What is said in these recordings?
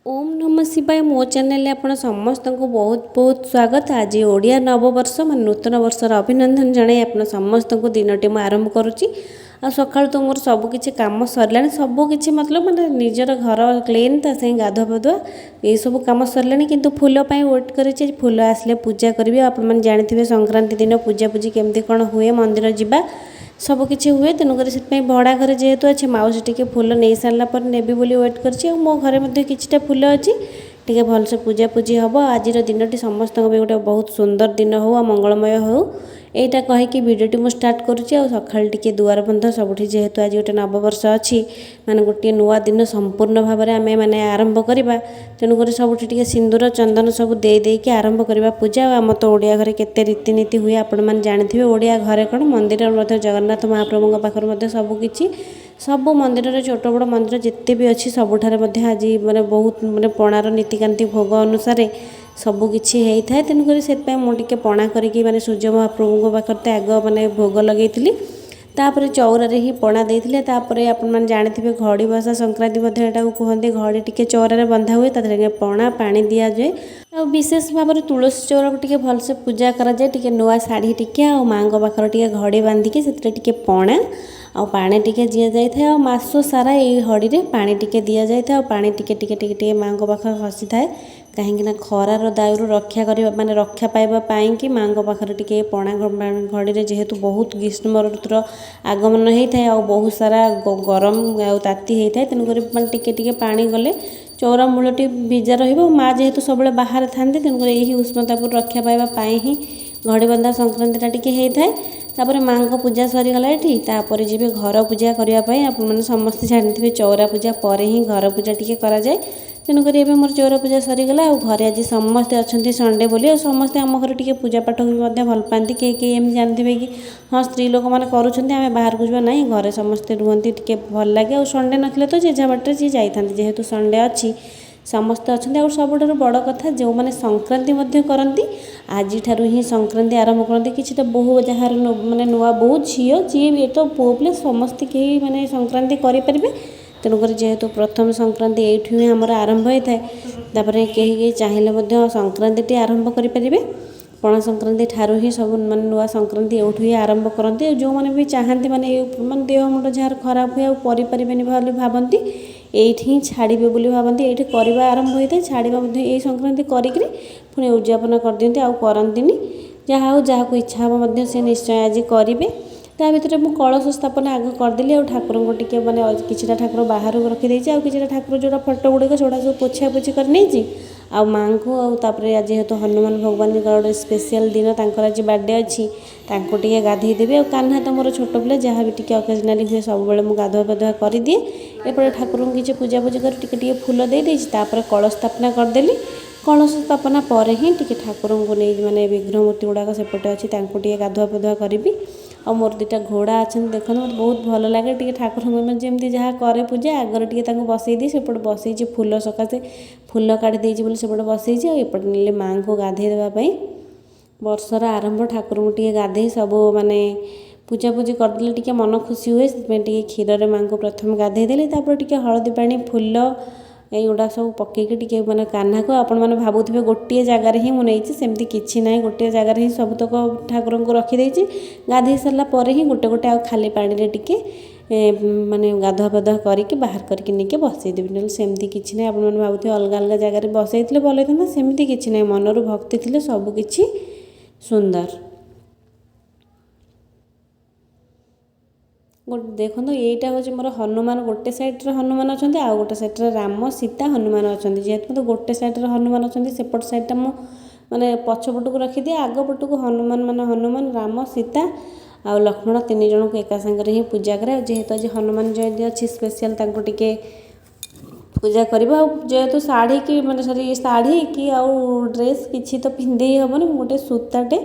ଓମ୍ ନମଃ ଶିବାୟ। ମୋ ଚ୍ୟାନେଲରେ ଆପଣ ସମସ୍ତଙ୍କୁ ବହୁତ ବହୁତ ସ୍ୱାଗତ। ଆଜି ଓଡ଼ିଆ ନବବର୍ଷ, ମାନେ ନୂତନ ବର୍ଷର ଅଭିନନ୍ଦନ ଜଣାଇ ଆପଣ ସମସ୍ତଙ୍କୁ ଦିନଟି ମୁଁ ଆରମ୍ଭ କରୁଛି। ଆଉ ସକାଳୁ ତ ମୋର ସବୁକିଛି କାମ ସରିଲାଣି, ସବୁକିଛି ମତଲବ ମାନେ ନିଜର ଘର କ୍ଲିନ୍, ତା ସାଙ୍ଗେ ଗାଧୁଆ ପାଧୁଆ ଏଇସବୁ କାମ ସରିଲାଣି। କିନ୍ତୁ ଫୁଲ ପାଇଁ ୱେଟ୍ କରିଛି, ଫୁଲ ଆସିଲେ ପୂଜା କରିବି। ଆପଣମାନେ ଜାଣିଥିବେ ସଂକ୍ରାନ୍ତି ଦିନ ପୂଜାପୂଜି କେମିତି କ'ଣ ହୁଏ, ମନ୍ଦିର ଯିବା ସବୁକିଛି ହୁଏ। ତେଣୁକରି ସେଥିପାଇଁ ଭଡ଼ା ଘରେ ଯେହେତୁ ଅଛି, ମାଉସୀ ଟିକେ ଫୁଲ ନେଇସାରିଲା ପରେ ନେବି ବୋଲି ୱେଟ୍ କରିଛି। ଆଉ ମୋ ଘରେ ମଧ୍ୟ କିଛିଟା ଫୁଲ ଅଛି, ଟିକେ ଭଲସେ ପୂଜାପୂଜି ହେବ। ଆଜିର ଦିନଟି ସମସ୍ତଙ୍କ ପାଇଁ ଗୋଟେ ବହୁତ ସୁନ୍ଦର ଦିନ ହେଉ ଆଉ ମଙ୍ଗଳମୟ ହେଉ, ଏଇଟା କହିକି ଭିଡ଼ିଓଟି ମୁଁ ଷ୍ଟାର୍ଟ କରୁଛି। ଆଉ ସକାଳୁ ଟିକେ ଦୁଆର ବନ୍ଧ ସବୁଠି, ଯେହେତୁ ଆଜି ଗୋଟେ ନବବର୍ଷ ଅଛି, ମାନେ ଗୋଟିଏ ନୂଆ ଦିନ ସମ୍ପୂର୍ଣ୍ଣ ଭାବରେ ଆମେ ମାନେ ଆରମ୍ଭ କରିବା, ତେଣୁକରି ସବୁଠି ଟିକେ ସିନ୍ଦୁର ଚନ୍ଦନ ସବୁ ଦେଇ ଦେଇକି ଆରମ୍ଭ କରିବା ପୂଜା। ଆଉ ଆମ ତ ଓଡ଼ିଆ ଘରେ କେତେ ରୀତିନୀତି ହୁଏ ଆପଣମାନେ ଜାଣିଥିବେ। ଓଡ଼ିଆ ଘରେ କ'ଣ, ମନ୍ଦିରରେ ମଧ୍ୟ ଜଗନ୍ନାଥ ମହାପ୍ରଭୁଙ୍କ ପାଖରେ ମଧ୍ୟ ସବୁକିଛି, ସବୁ ମନ୍ଦିରରେ, ଛୋଟ ବଡ଼ ମନ୍ଦିର ଯେତେ ବି ଅଛି ସବୁଠାରେ ମଧ୍ୟ ଆଜି ମାନେ ବହୁତ ମାନେ ପଣାର ନୀତିକାନ୍ତି ଭୋଗ ଅନୁସାରେ ସବୁକିଛି ହେଇଥାଏ। ତେଣୁକରି ସେଥିପାଇଁ ମୁଁ ଟିକେ ପଣା କରିକି ମାନେ ସୂର୍ଯ୍ୟ ମହାପ୍ରଭୁଙ୍କ ପାଖରେ ତ ଆଗ ମାନେ ଭୋଗ ଲଗେଇଥିଲି, ତାପରେ ଚଉରାରେ ହିଁ ପଣା ଦେଇଥିଲେ। ତାପରେ ଆପଣମାନେ ଜାଣିଥିବେ ଘଡ଼ି ବସା ସଂକ୍ରାନ୍ତି ମଧ୍ୟ ଏଟାକୁ କୁହନ୍ତି। ଘଡ଼ି ଟିକେ ଚଉରାରେ ବନ୍ଧା ହୁଏ, ତା ଦେହରେ ପଣା ପାଣି ଦିଆଯାଏ। ଆଉ ବିଶେଷ ଭାବରେ ତୁଳସୀ ଚଉରାକୁ ଟିକେ ଭଲସେ ପୂଜା କରାଯାଏ। ଟିକେ ନୂଆ ଶାଢ଼ୀ ଟିକେ ଆଉ ମାଆଙ୍କ ପାଖରେ ଟିକେ ଘଡ଼ି ବାନ୍ଧିକି ସେଥିରେ ଟିକେ ପଣା ଆଉ ପାଣି ଟିକେ ଦିଆଯାଇଥାଏ। ଆଉ ମାସ ସାରା ଏଇ ଘଡ଼ିରେ ପାଣି ଟିକେ ଦିଆଯାଇଥାଏ, ଆଉ ପାଣି ଟିକେ ଟିକେ ଟିକେ ଟିକେ ମାଆଙ୍କ ପାଖରେ ଖସିଥାଏ, କାହିଁକିନା ଖରାର ଦାଉରୁ ରକ୍ଷା କରିବା, ମାନେ ରକ୍ଷା ପାଇବା ପାଇଁକି ମାଆଙ୍କ ପାଖରେ ଟିକେ ପଣା ଘଡ଼ିରେ, ଯେହେତୁ ବହୁତ ଗ୍ରୀଷ୍ମ ଋତୁର ଆଗମନ ହେଇଥାଏ ଆଉ ବହୁତ ସାରା ଗରମ ଆଉ ତାତି ହେଇଥାଏ, ତେଣୁକରି ମାନେ ଟିକେ ଟିକେ ପାଣି ଗଲେ ଚଉରା ମୂଳଟି ଭିଜା ରହିବ। ମା ଯେହେତୁ ସବୁବେଳେ ବାହାରେ ଥାନ୍ତି, ତେଣୁକରି ଏହି ଉଷ୍ମତାପରୁ ରକ୍ଷା ପାଇବା ପାଇଁ ହିଁ ଘଡ଼ିବନ୍ଧା ସଂକ୍ରାନ୍ତିଟା ଟିକେ ହେଇଥାଏ। ତାପରେ ମାଆଙ୍କ ପୂଜା ସରିଗଲା ଏଠି, ତାପରେ ଯିବେ ଘର ପୂଜା କରିବା ପାଇଁ। ଆପଣମାନେ ସମସ୍ତେ ଜାଣିଥିବେ ଚଉରା ପୂଜା ପରେ ହିଁ ଘର ପୂଜା ଟିକେ କରାଯାଏ। ତେଣୁକରି ଏବେ ମୋର ଚଉରା ପୂଜା ସରିଗଲା। ଆଉ ଘରେ ଆଜି ସମସ୍ତେ ଅଛନ୍ତି ସଣ୍ଡେ ବୋଲି, ଆଉ ସମସ୍ତେ ଆମ ଘରେ ଟିକେ ପୂଜା ପାଠକୁ ବି ମଧ୍ୟ ଭଲ ପାଆନ୍ତି। କେହି କେହି ଏମିତି ଜାଣିଥିବେ କି ହଁ ସ୍ତ୍ରୀ ଲୋକମାନେ କରୁଛନ୍ତି, ଆମେ ବାହାରକୁ ଯିବା, ନାହିଁ, ଘରେ ସମସ୍ତେ ରୁହନ୍ତି, ଟିକେ ଭଲ ଲାଗେ। ଆଉ ସଣ୍ଡେ ନଥିଲେ ତ ଯେଝା ବାଟରେ ଯିଏ ଯାଇଥାନ୍ତି, ଯେହେତୁ ସଣ୍ଡେ ଅଛି ସମସ୍ତେ ଅଛନ୍ତି। ଆଉ ସବୁଠାରୁ ବଡ଼ କଥା, ଯେଉଁମାନେ ସଂକ୍ରାନ୍ତି ମଧ୍ୟ କରନ୍ତି ଆଜିଠାରୁ ହିଁ ସଂକ୍ରାନ୍ତି ଆରମ୍ଭ କରନ୍ତି। କିଛିଟା ବୋହୂ, ଯାହାର ମାନେ ନୂଆ ବୋହୂ ଝିଅ ଯିଏ ବି, ତ ପୁଅ ପିଲା ସମସ୍ତେ କେହି ମାନେ ସଂକ୍ରାନ୍ତି କରିପାରିବେ। ତେଣୁକରି ଯେହେତୁ ପ୍ରଥମ ସଂକ୍ରାନ୍ତି ଏଇଠୁ ହିଁ ଆମର ଆରମ୍ଭ ହେଇଥାଏ, ତାପରେ କେହି କେହି ଚାହିଁଲେ ମଧ୍ୟ ସଂକ୍ରାନ୍ତିଟି ଆରମ୍ଭ କରିପାରିବେ। ପଣା ସଂକ୍ରାନ୍ତି ଠାରୁ ହିଁ ସବୁ ମାନେ ନୂଆ ସଂକ୍ରାନ୍ତି ଏଇଠୁ ହିଁ ଆରମ୍ଭ କରନ୍ତି। ଆଉ ଯେଉଁମାନେ ବି ଚାହାନ୍ତି, ମାନେ ମାନେ ଦେହ ମୁଣ୍ଡ ଯାହାର ଖରାପ ହୁଏ ଆଉ କରିପାରିବେନି ବୋଲି ଭାବନ୍ତି, ଏଇଠି ହିଁ ଛାଡ଼ିବେ ବୋଲି ଭାବନ୍ତି, ଏଇଠି କରିବା ଆରମ୍ଭ ହୋଇଥାଏ, ଛାଡ଼ିବା ମଧ୍ୟ ଏଇ ସଂକ୍ରାନ୍ତି କରିକିରି ପୁଣି ଉଦଯାପନ କରିଦିଅନ୍ତି, ଆଉ କରନ୍ତିନି। ଯାହା ହଉ, ଯାହାକୁ ଇଚ୍ଛା ହେବ ମଧ୍ୟ ସେ ନିଶ୍ଚୟ ଆଜି କରିବେ। ତା ଭିତରେ ମୁଁ କଳସ ସ୍ଥାପନ ଆଗ କରିଦେଲି। ଆଉ ଠାକୁରଙ୍କୁ ଟିକେ ମାନେ କିଛିଟା ଠାକୁର ବାହାରକୁ ରଖିଦେଇଛି, ଆଉ କିଛିଟା ଠାକୁର ଯେଉଁଟା ଫଟୋ ଗୁଡ଼ିକ ସେଗୁଡ଼ା ସବୁ ପୋଛାପୋଛି କରିନେଇଛି। ଆଉ ମାଆଙ୍କୁ, ଆଉ ତାପରେ ଆଜି ଯେହେତୁ ହନୁମାନ ଭଗବାନଙ୍କର ଗୋଟେ ସ୍ପେଶିଆଲ୍ ଦିନ, ତାଙ୍କର ଆଜି ବାର୍ଥଡ଼େ ଅଛି, ତାଙ୍କୁ ଟିକେ ଗାଧେଇ ଦେବି। ଆଉ କାହ୍ନା ତ ମୋର ଛୋଟ ପିଲା, ଯାହା ବି ଟିକେ ଅକେଜନାଲି ହୁଏ ସବୁବେଳେ ମୁଁ ଗାଧୁଆ ପାଧୁଆ କରିଦିଏ। ଏପଟେ ଠାକୁରଙ୍କୁ କିଛି ପୂଜାପୂଜି କରି ଟିକେ ଟିକେ ଫୁଲ ଦେଇଦେଇଛି, ତାପରେ କଳସ ସ୍ଥାପନା କରିଦେଲି। କଳସ ସ୍ଥାପନା ପରେ ହିଁ ଟିକେ ଠାକୁରଙ୍କୁ ନେଇ ମାନେ ବିଗ୍ରହ ମୂର୍ତ୍ତି ଗୁଡ଼ାକ ସେପଟେ ଅଛି, ତାଙ୍କୁ ଟିକେ ଗାଧୁଆ ପାଧୁଆ କରିବି। ଆଉ ମୋର ଦୁଇଟା ଘୋଡ଼ା ଅଛନ୍ତି, ଦେଖନ୍ତୁ, ମୋତେ ବହୁତ ଭଲ ଲାଗେ ଟିକେ ଠାକୁରଙ୍କୁ ମାନେ ଯେମିତି ଯାହା କରେ ପୂଜା ଆଗରେ ଟିକେ ତାଙ୍କୁ ବସେଇ ଦିଏ। ସେପଟେ ବସେଇଛି ଫୁଲ ସକାଶେ, ଫୁଲ କାଢ଼ି ଦେଇଛି ବୋଲି ସେପଟେ ବସେଇଛି। ଆଉ ଏପଟେ ନେଲେ ମାଆଙ୍କୁ ଗାଧେଇ ଦେବା ପାଇଁ। ବର୍ଷର ଆରମ୍ଭ, ଠାକୁରଙ୍କୁ ଟିକେ ଗାଧେଇ ସବୁ ମାନେ ପୂଜାପୂଜି କରିଦେଲେ ଟିକେ ମନ ଖୁସି ହୁଏ। ସେଥିପାଇଁ ଟିକେ କ୍ଷୀରରେ ମାଆଙ୍କୁ ପ୍ରଥମେ ଗାଧେଇ ଦେଲି, ତାପରେ ଟିକେ ହଳଦୀ ପାଣି ଫୁଲ ଏଇଗୁଡ଼ା ସବୁ ପକେଇକି ଟିକେ ମାନେ କାହ୍ନାକୁ। ଆପଣମାନେ ଭାବୁଥିବେ ଗୋଟିଏ ଜାଗାରେ ହିଁ ମୁଁ ନେଇଛି, ସେମିତି କିଛି ନାହିଁ, ଗୋଟିଏ ଜାଗାରେ ହିଁ ସବୁତକ ଠାକୁରଙ୍କୁ ରଖିଦେଇଛି। ଗାଧେଇ ସାରିଲା ପରେ ହିଁ ଗୋଟେ ଗୋଟେ ଆଉ ଖାଲି ପାଣିରେ ଟିକେ ମାନେ ଗାଧୁଆ ପାଧୁଆ କରିକି ବାହାର କରିକି ନେଇକି ବସେଇଦେବି, ନହେଲେ ସେମିତି କିଛି ନାହିଁ। ଆପଣମାନେ ଭାବୁଥିବେ ଅଲଗା ଅଲଗା ଜାଗାରେ ବସେଇଥିଲେ ଭଲ ହେଇଥାନ୍ତା, ସେମିତି କିଛି ନାହିଁ। ମନରୁ ଭକ୍ତି ଥିଲେ ସବୁକିଛି ସୁନ୍ଦର। ଗୋଟେ ଦେଖନ୍ତୁ, ଏଇଟା ହେଉଛି ମୋର ହନୁମାନ। ଗୋଟେ ସାଇଡ଼୍ରେ ହନୁମାନ ଅଛନ୍ତି ଆଉ ଗୋଟେ ସାଇଡ଼୍ରେ ରାମ ସୀତା ହନୁମାନ ଅଛନ୍ତି। ଯେହେତୁ ମୋତେ ଗୋଟେ ସାଇଡ଼୍ରେ ହନୁମାନ ଅଛନ୍ତି, ସେପଟ ସାଇଡ଼୍ଟା ମୁଁ ମାନେ ପଛପଟକୁ ରଖିଦିଏ, ଆଗ ପଟକୁ ହନୁମାନ, ମାନେ ହନୁମାନ ରାମ ସୀତା ଆଉ ଲକ୍ଷ୍ମଣ ତିନି ଜଣଙ୍କୁ ଏକା ସାଙ୍ଗରେ ହିଁ ପୂଜା କରେ। ଆଉ ଯେହେତୁ ଆଜି ହନୁମାନ ଜୟନ୍ତୀ ଅଛି, ସ୍ପେଶିଆଲ୍ ତାଙ୍କୁ ଟିକେ ପୂଜା କରିବା। ଆଉ ଯେହେତୁ ଶାଢ଼ୀ କି ମାନେ ସରି ଶାଢ଼ୀ କି ଆଉ ଡ୍ରେସ୍ କିଛି ତ ପିନ୍ଧି ହେବନି, ମୁଁ ଗୋଟେ ସୂତାଟେ,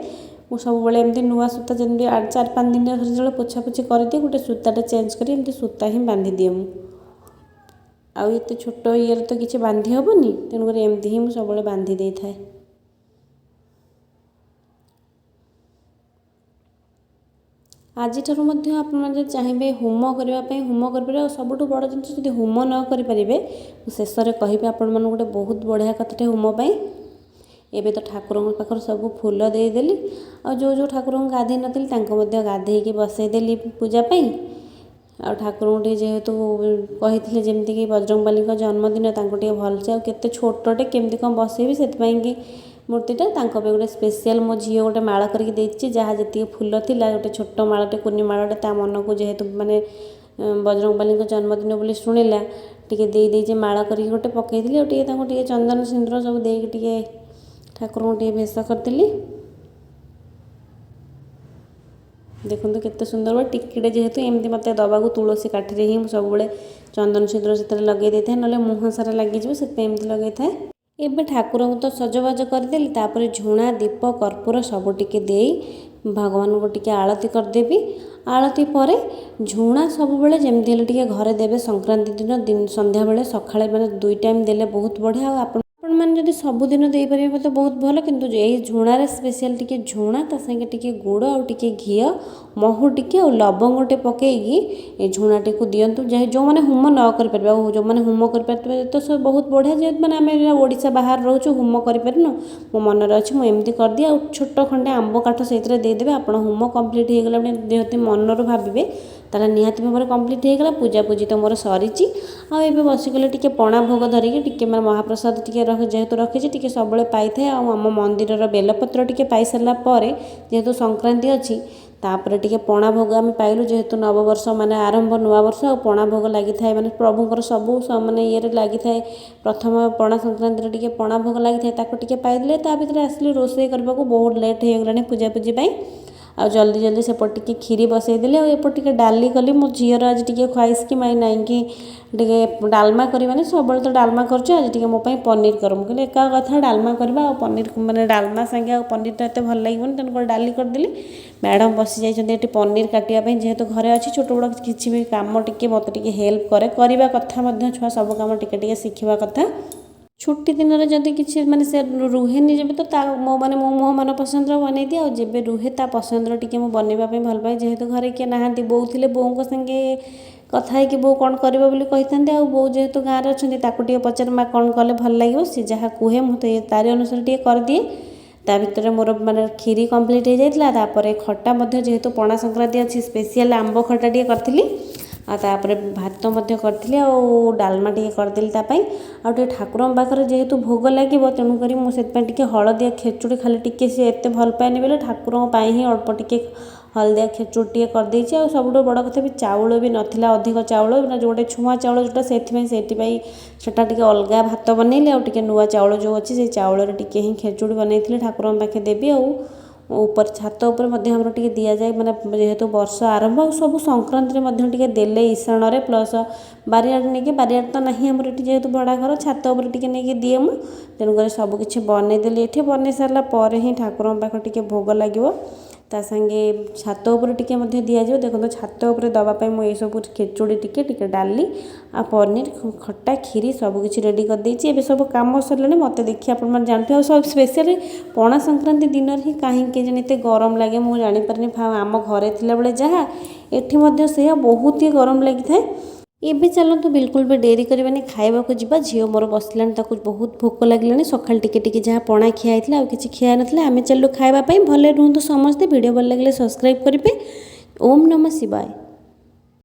ମୁଁ ସବୁବେଳେ ଏମିତି ନୂଆ ସୂତା ଯେମିତି 4-5 ଦିନ ଯେତେବେଳେ ପୋଛାପୋଛି କରିଦିଏ, ଗୋଟେ ସୂତାଟେ ଚେଞ୍ଜ କରି ଏମିତି ସୂତା ହିଁ ବାନ୍ଧିଦିଏ ମୁଁ। ଆଉ ଏତେ ଛୋଟ ଇଏରେ ତ କିଛି ବାନ୍ଧି ହେବନି, ତେଣୁକରି ଏମିତି ହିଁ ମୁଁ ସବୁବେଳେ ବାନ୍ଧି ଦେଇଥାଏ। ଆଜିଠାରୁ ମଧ୍ୟ ଆପଣମାନେ ଯଦି ଚାହିଁବେ ହୋମ କରିବା ପାଇଁ ହୋମ କରିପାରିବେ। ଆଉ ସବୁଠୁ ବଡ଼ ଜିନିଷ, ଯଦି ହୋମ ନ କରିପାରିବେ, ମୁଁ ଶେଷରେ କହିବି ଆପଣମାନଙ୍କୁ ଗୋଟେ ବହୁତ ବଢ଼ିଆ କଥାଟେ ହୋମ ପାଇଁ। ଏବେ ତ ଠାକୁରଙ୍କ ପାଖରେ ସବୁ ଫୁଲ ଦେଇଦେଲି, ଆଉ ଯେଉଁ ଯେଉଁ ଠାକୁରଙ୍କୁ ଗାଧୋଇ ନଥିଲି ତାଙ୍କୁ ମଧ୍ୟ ଗାଧୋଇକି ବସେଇଦେଲି ପୂଜା ପାଇଁ। ଆଉ ଠାକୁରଙ୍କୁ ଟିକେ ଯେହେତୁ କହିଥିଲେ ଯେମିତିକି ବଜରଙ୍ଗବାଲିଙ୍କ ଜନ୍ମଦିନ, ତାଙ୍କୁ ଟିକେ ଭଲସେ, ଆଉ କେତେ ଛୋଟଟେ କେମିତି କ'ଣ ବସେଇବି, ସେଥିପାଇଁକି ମୂର୍ତ୍ତିଟା ତାଙ୍କ ପାଇଁ ଗୋଟେ ସ୍ପେଶିଆଲ୍ ମୋ ଝିଅ ଗୋଟେ ମାଳ କରିକି ଦେଇଛି। ଯାହା ଯେତିକି ଫୁଲ ଥିଲା ଗୋଟେ ଛୋଟ ମାଳଟେ, କୁନି ମାଳଟେ, ତା ମନକୁ ଯେହେତୁ ମାନେ ବଜରଙ୍ଗବାଲିଙ୍କ ଜନ୍ମଦିନ ବୋଲି ଶୁଣିଲା, ଟିକେ ଦେଇଦେଇଛି ମାଳ କରିକି ଗୋଟେ ପକେଇଥିଲି। ଆଉ ଟିକେ ତାଙ୍କୁ ଟିକେ ଚନ୍ଦନ ସିନ୍ଦୁର ସବୁ ଦେଇକି ଟିକେ ଠାକୁରଙ୍କୁ ଟିକେ ଭେଷ କରିଥିଲି। ଦେଖନ୍ତୁ କେତେ ସୁନ୍ଦର ଟିକିଟେ ଯେହେତୁ ଏମିତି ମୋତେ ଦେବାକୁ, ତୁଳସୀ କାଠିରେ ହିଁ ମୁଁ ସବୁବେଳେ ଚନ୍ଦନ ସିନ୍ଦୁର ସେଥିରେ ଲଗେଇ ଦେଇଥାଏ, ନହେଲେ ମୁହଁ ସାରା ଲାଗିଯିବ, ସେଥିପାଇଁ ଏମିତି ଲଗେଇଥାଏ। ଏବେ ଠାକୁରଙ୍କୁ ତ ସଜବାଜ କରିଦେଲି, ତାପରେ ଝୁଣା, ଦୀପ, କର୍ପୂର ସବୁ ଟିକେ ଦେଇ ଭଗବାନଙ୍କୁ ଟିକେ ଆଳତି କରିଦେବି। ଆଳତି ପରେ ଝୁଣା ସବୁବେଳେ ଯେମିତି ହେଲେ ଟିକେ ଘରେ ଦେବେ ସଂକ୍ରାନ୍ତି ଦିନ ସନ୍ଧ୍ୟାବେଳେ ସକାଳେ, ମାନେ 2 ଟାଇମ୍ ଦେଲେ ବହୁତ ବଢ଼ିଆ। ଆଉ ଆପଣମାନେ ଯଦି ସବୁଦିନ ଦେଇପାରିବେ ତ ବହୁତ ଭଲ, କିନ୍ତୁ ଏଇ ଝୁଣାରେ ସ୍ପେଶିଆଲ୍ ଟିକେ ଝୁଣା, ତା ସାଙ୍ଗେ ଟିକେ ଗୁଡ଼ ଆଉ ଟିକେ ଘିଅ, ମହୁ ଟିକେ ଆଉ ଲବଙ୍ଗ ଟିକେ ପକେଇକି ଏ ଝୁଣାଟିକୁ ଦିଅନ୍ତୁ, ଯାହା ଯେଉଁମାନେ ହୋମ ନ କରିପାରିବେ। ଆଉ ଯେଉଁମାନେ ହୋମ କରିପାରୁଥିବେ ତ ସେ ବହୁତ ବଢ଼ିଆ। ଯେହେତୁ ମାନେ ଆମେ ଓଡ଼ିଶା ବାହାରେ ରହୁଛୁ, ହୋମ କରିପାରୁନୁ, ମୋ ମନରେ ଅଛି ମୁଁ ଏମିତି କରିଦିଏ। ଆଉ ଛୋଟ ଖଣ୍ଡେ ଆମ୍ବ କାଠ ସେଇଥିରେ ଦେଇଦେବେ। ଆପଣ ହୋମ କମ୍ପ୍ଲିଟ୍ ହେଇଗଲା ବୋଲି ଯେହେତୁ ମନରୁ ଭାବିବେ, ତାହେଲେ ନିହାତି ଭାବରେ କମ୍ପ୍ଲିଟ୍ ହେଇଗଲା। ପୂଜାପୂଜି ତ ମୋର ସରିଛି, ଆଉ ଏବେ ବସିଗଲେ ଟିକେ ପଣା ଭୋଗ ଧରିକି ଟିକେ, ମାନେ ମହାପ୍ରସାଦ ଟିକେ ଯେହେତୁ ରଖିଛି, ଟିକେ ସବୁବେଳେ ପାଇଥାଏ। ଆଉ ଆମ ମନ୍ଦିରର ବେଲପତ୍ର ଟିକେ ପାଇସାରିଲା ପରେ, ଯେହେତୁ ସଂକ୍ରାନ୍ତି ଅଛି, ତାପରେ ଟିକେ ପଣା ଭୋଗ ଆମେ ପାଇଲୁ। ଯେହେତୁ ନବବର୍ଷ ମାନେ ଆରମ୍ଭ ନୂଆ ବର୍ଷ, ଆଉ ପଣା ଭୋଗ ଲାଗିଥାଏ, ମାନେ ପ୍ରଭୁଙ୍କର ସବୁ ମାନେ ଇଏରେ ଲାଗିଥାଏ। ପ୍ରଥମ ପଣା ସଂକ୍ରାନ୍ତିରେ ଟିକେ ପଣା ଭୋଗ ଲାଗିଥାଏ, ତାକୁ ଟିକେ ପାଇଦେଲେ। ତା ଭିତରେ ଆସିଲି ରୋଷେଇ କରିବାକୁ, ବହୁତ ଲେଟ୍ ହେଇଗଲାଣି ପୂଜାପୂଜି ପାଇଁ। ଆଉ ଜଲ୍ଦି ଜଲ୍ଦି ସେପଟେ ଟିକେ କ୍ଷୀରି ବସେଇଦେଲି, ଆଉ ଏପଟେ ଟିକେ ଡାଲି କଲି। ମୋ ଝିଅର ଆଜି ଟିକେ ଖ୍ୱାଇସ୍ କି ମାଇଁ ନାଇଁକି ଟିକେ ଡାଲମା କରିବାନି, ସବୁବେଳେ ତ ଡାଲମା କରୁଛ, ଆଜି ଟିକେ ମୋ ପାଇଁ ପନିର କର। ମୁଁ କହିଲି ଏକା କଥା, ଡାଲମା କରିବା ଆଉ ପନିର, ମାନେ ଡାଲମା ସାଙ୍ଗେ ଆଉ ପନିରଟା ଏତେ ଭଲ ଲାଗିବନି, ତେଣୁକରି ଡାଲି କରିଦେଲି। ମ୍ୟାଡ଼ାମ୍ ବସିଯାଇଛନ୍ତି ଏଠି ପନିର କାଟିବା ପାଇଁ। ଯେହେତୁ ଘରେ ଅଛି, ଛୋଟ ବଡ଼ କିଛି ବି କାମ ଟିକେ ମୋତେ ଟିକେ ହେଲ୍ପ କରେ। କରିବା କଥା ମଧ୍ୟ, ଛୁଆ ସବୁ କାମ ଟିକେ ଟିକେ ଶିଖିବା କଥା। ଛୁଟି ଦିନରେ ଯଦି କିଛି ମାନେ ସେ ରୁହେନି ଯେବେ, ତ ତା ମୋ ମାନେ ମୁଁ ମୋ ମନ ପସନ୍ଦର ବନେଇଦିଏ, ଆଉ ଯେବେ ରୁହେ ତା ପସନ୍ଦର ଟିକେ ମୁଁ ବନେଇବା ପାଇଁ ଭଲ ପାଏ। ଯେହେତୁ ଘରେ କିଏ ନାହାନ୍ତି, ବୋଉ ଥିଲେ ବୋଉଙ୍କ ସାଙ୍ଗେ କଥା ହେଇକି ବୋଉ କ'ଣ କରିବ ବୋଲି କହିଥାନ୍ତି। ଆଉ ବୋଉ ଯେହେତୁ ଗାଁରେ ଅଛନ୍ତି, ତାକୁ ଟିକେ ପଚାରେ, ମା କ'ଣ କଲେ ଭଲ ଲାଗିବ? ସେ ଯାହା କୁହେ ମୁଁ ତ ତାରି ଅନୁସାରେ ଟିକେ କରିଦିଏ। ତା ଭିତରେ ମୋର ମାନେ କ୍ଷୀରି କମ୍ପ୍ଲିଟ୍ ହେଇଯାଇଥିଲା। ତାପରେ ଖଟା ମଧ୍ୟ, ଯେହେତୁ ପଣା ସଂକ୍ରାନ୍ତି ଅଛି, ସ୍ପେଶିଆଲ୍ ଆମ୍ବ ଖଟା ଟିକେ କରିଥିଲି, ଆଉ ତାପରେ ଭାତ ମଧ୍ୟ କରିଥିଲି, ଆଉ ଡାଲମା ଟିକେ କରିଦେଲି ତା ପାଇଁ। ଆଉ ଟିକେ ଠାକୁରଙ୍କ ପାଖରେ ଯେହେତୁ ଭୋଗ ଲାଗିବ, ତେଣୁକରି ମୁଁ ସେଥିପାଇଁ ଟିକେ ହଳଦିଆ ଖେଚୁଡ଼ି ଖାଲି ଟିକେ, ସେ ଏତେ ଭଲ ପାଏନି ବୋଲି ଠାକୁରଙ୍କ ପାଇଁ ହିଁ ଅଳ୍ପ ଟିକେ ହଳଦିଆ ଖେଚୁଡ଼ି ଟିକେ କରିଦେଇଛି। ଆଉ ସବୁଠୁ ବଡ଼ କଥା ବି ଚାଉଳ ବି ନଥିଲା ଅଧିକ ଚାଉଳ ନା, ଯେଉଁ ଗୋଟେ ଛୁଆଁ ଚାଉଳ ଯେଉଁଟା, ସେଥିପାଇଁ ସେଟା ଟିକେ ଅଲଗା ଭାତ ବନେଇଲି, ଆଉ ଟିକେ ନୂଆ ଚାଉଳ ଯେଉଁ ଅଛି ସେଇ ଚାଉଳରେ ଟିକେ ହିଁ ଖେଚୁଡ଼ି ବନେଇଥିଲି, ଠାକୁରଙ୍କ ପାଖେ ଦେବି। ଆଉ ଉପରେ ଛାତ ଉପରେ ମଧ୍ୟ ଆମର ଟିକେ ଦିଆଯାଏ, ମାନେ ଯେହେତୁ ବର୍ଷ ଆରମ୍ଭ, ଆଉ ସବୁ ସଂକ୍ରାନ୍ତିରେ ମଧ୍ୟ ଟିକେ ଦେଲେ ଇଶାଣରେ, ପ୍ଲସ୍ ବାରିଆଡ଼େ ନେଇକି, ବାରିଆଡ଼େ ତ ନାହିଁ ଆମର ଏଠି ଯେହେତୁ ଭଡ଼ା ଘର, ଛାତ ଉପରେ ଟିକେ ନେଇକି ଦିଏ ମୁଁ। ତେଣୁକରି ସବୁକିଛି ବନେଇଦେଲି ଏଠି। ବନେଇ ସାରିଲା ପରେ ହିଁ ଠାକୁରଙ୍କ ପାଖରେ ଟିକେ ଭୋଗ ଲାଗିବ, ତା ସାଙ୍ଗେ ଛାତ ଉପରେ ଟିକେ ମଧ୍ୟ ଦିଆଯିବ। ଦେଖନ୍ତୁ, ଛାତ ଉପରେ ଦେବା ପାଇଁ ମୁଁ ଏସବୁ ଖେଚୁଡ଼ି ଟିକେ ଟିକେ, ଡାଲି ଆଉ ପନିର, ଖଟା, କ୍ଷୀରି ସବୁକିଛି ରେଡ଼ି କରିଦେଇଛି। ଏବେ ସବୁ କାମ ସରିଲାଣି। ମୋତେ ଦେଖି ଆପଣମାନେ ଜାଣିଥିବେ। ଆଉ ସବୁ ସ୍ପେଶିଆଲି ପଣା ସଂକ୍ରାନ୍ତି ଦିନରେ ହିଁ କାହିଁକି କେଜାଣି ଏତେ ଗରମ ଲାଗେ ମୁଁ ଜାଣିପାରେନି। ଆମ ଘରେ ଥିଲାବେଳେ ଯାହା, ଏଠି ମଧ୍ୟ ସେଇଆ, ବହୁତ ହି ଗରମ ଲାଗିଥାଏ। ଏବେ ଚାଲନ୍ତୁ, ବିଲକୁଲ ବି ଡେରି କରିବାନି, ଖାଇବାକୁ ଯିବା। ଝିଅ ମୋର ବସିଲାଣି, ତାକୁ ବହୁତ ଭୋକ ଲାଗିଲାଣି। ସକାଳେ ଟିକେ ଟିକେ ଯାହା ପଣା ଖିଆ ହେଇଥିଲା, ଆଉ କିଛି ଖିଆ ହେଇନଥିଲା। ଆମେ ଚାଲିଲୁ ଖାଇବା ପାଇଁ। ଭଲରେ ରୁହନ୍ତୁ ସମସ୍ତେ। ଭିଡ଼ିଓ ଭଲ ଲାଗିଲେ ସବସ୍କ୍ରାଇବ୍ କରିବେ। ଓମ୍ ନମଃ ଶିବାୟ।